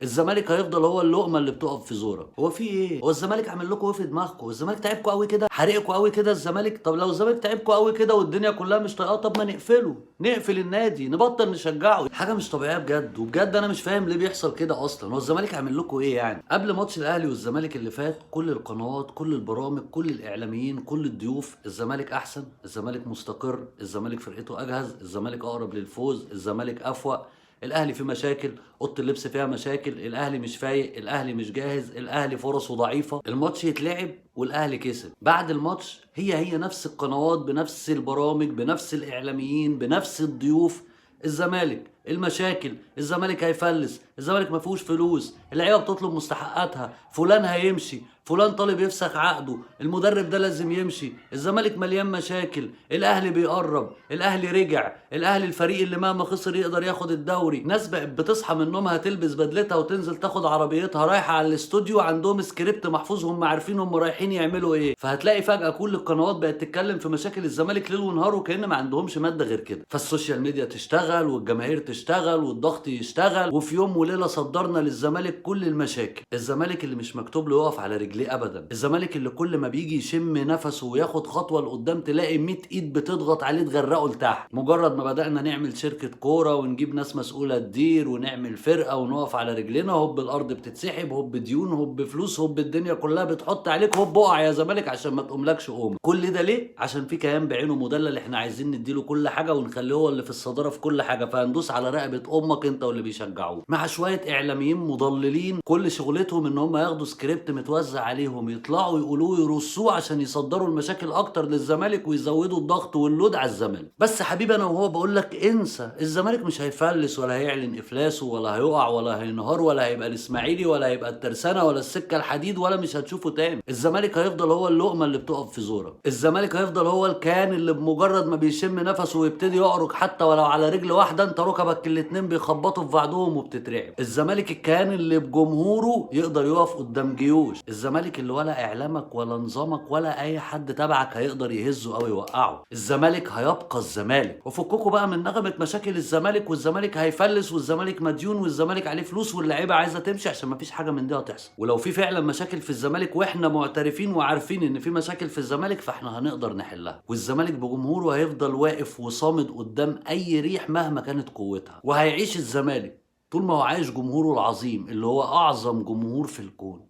الزمالك هيفضل هو اللقمة اللي بتقف في زورك. هو في ايه؟ هو الزمالك عامل لكم ايه في دماغكم؟ الزمالك تعبكم قوي كده؟ حريقكم قوي كده الزمالك؟ طب لو الزمالك تعبكم قوي كده والدنيا كلها مش طايقاه، طب ما نقفله، نقفل النادي، نبطل نشجعه. حاجة مش طبيعية بجد، وبجد انا مش فاهم ليه بيحصل كده اصلا. هو الزمالك عامل لكم ايه يعني؟ قبل ماتش الاهلي والزمالك اللي فات كل القنوات، كل البرامج، كل الاعلاميين، كل الضيوف، الزمالك احسن، الزمالك مستقر، الزمالك فرقته اجهز، الزمالك اقرب للفوز، الزمالك افوق، الاهلي فيه مشاكل، اوضة اللبس فيها مشاكل، الاهلي مش فايق، الاهلي مش جاهز، الاهلي فرصة ضعيفة. الماتش يتلعب والاهلي كسب. بعد الماتش هي هي نفس القنوات بنفس البرامج بنفس الاعلاميين بنفس الضيوف، الزمالك المشاكل، الزمالك هيفلس، الزمالك ما فيهوش فلوس، اللعيبة بتطلب مستحقاتها، فلان هيمشي، فلان طالب يفسخ عقده، المدرب ده لازم يمشي، الزمالك مليان مشاكل، الاهلي بيقرب، الاهلي رجع، الاهلي الفريق اللي مهما خسر يقدر ياخد الدوري. ناس بقت بتصحى من نومها تلبس بدلتها وتنزل تاخد عربيتها رايحة على الاستوديو، عندهم سكريبت محفوظ، هم عارفين هم رايحين يعملوا ايه. فهتلاقي فجأة كل القنوات بقت تتكلم في مشاكل الزمالك ليل ونهار، وكأن ما عندهمش مادة غير كده. فال social media تشتغل، والجماهير تشتغل، والضغط يشتغل، وفي يوم وليلة صدرنا للزمالك كل المشاكل. الزمالك اللي مش مكتوب له يقف على رجليه ابدا، الزمالك اللي كل ما بيجي يشم نفسه وياخد خطوة لقدام تلاقي 100 ايد بتضغط عليه تغرقه لتحت. مجرد ما بدأنا نعمل شركة كورة ونجيب ناس مسؤولة تدير ونعمل فرقه ونقف على رجلينا، هوب الارض بتتسحب، هوب ديون، هوب فلوس، هوب الدنيا كلها بتحط عليك، هوب اقع يا زمالك عشان ما تقوملكش قومه. كل ده ليه؟ عشان في كيان بعينه مدلل احنا عايزين نديله كل حاجة ونخليه هو اللي في الصدارة في كل حاجة، فهندوس على رقبة امك انت واللي بيشجعوه، مع شوية اعلاميين مضللين كل شغلتهم ان هم ياخدوا سكريبت متوزع عليهم يطلعوا يقولوه يرصوه عشان يصدروا المشاكل اكتر للزمالك ويزودوا الضغط وال load على الزمالك. بس حبيبي انا وهو بقول لك انسى، الزمالك مش هيفلس ولا هيعلن افلاسه ولا هيقع ولا هينهار ولا هيبقى الاسماعيلي ولا هيبقى الترسانه ولا السكة الحديد، ولا مش هتشوفه تاني. الزمالك هيفضل هو اللقمة اللي بتقف في زورك، الزمالك هيفضل هو الكيان اللي بمجرد ما بيشم نفسه ويبتدي يعرج حتى ولو على رجل واحدة انت ركبك الاتنين بيخبطوا في بعضهم وبتترعب. الزمالك الكيان اللي بجمهوره يقدر يقف قدام جيوش، الزمالك اللي ولا اعلامك ولا نظامك ولا اي حد تبعك هيقدر يهزه او يوقعه. الزمالك هيبقى الزمالك. وفككوا بقى من نغمة مشاكل الزمالك والزمالك هيفلس والزمالك مديون والزمالك عليه فلوس واللعيبة عايزه تمشي، عشان مفيش حاجة من دي هتحصل. ولو في فعلا مشاكل في الزمالك واحنا معترفين وعارفين ان في مشاكل في الزمالك، فاحنا هنقدر نحلها. والزمالك بجمهوره هيفضل واقف وصامد قدام اي ريح مهما كانت قوتها، وهيعيش الزمالك طول ما هو عايش جمهوره العظيم اللي هو اعظم جمهور في الكون.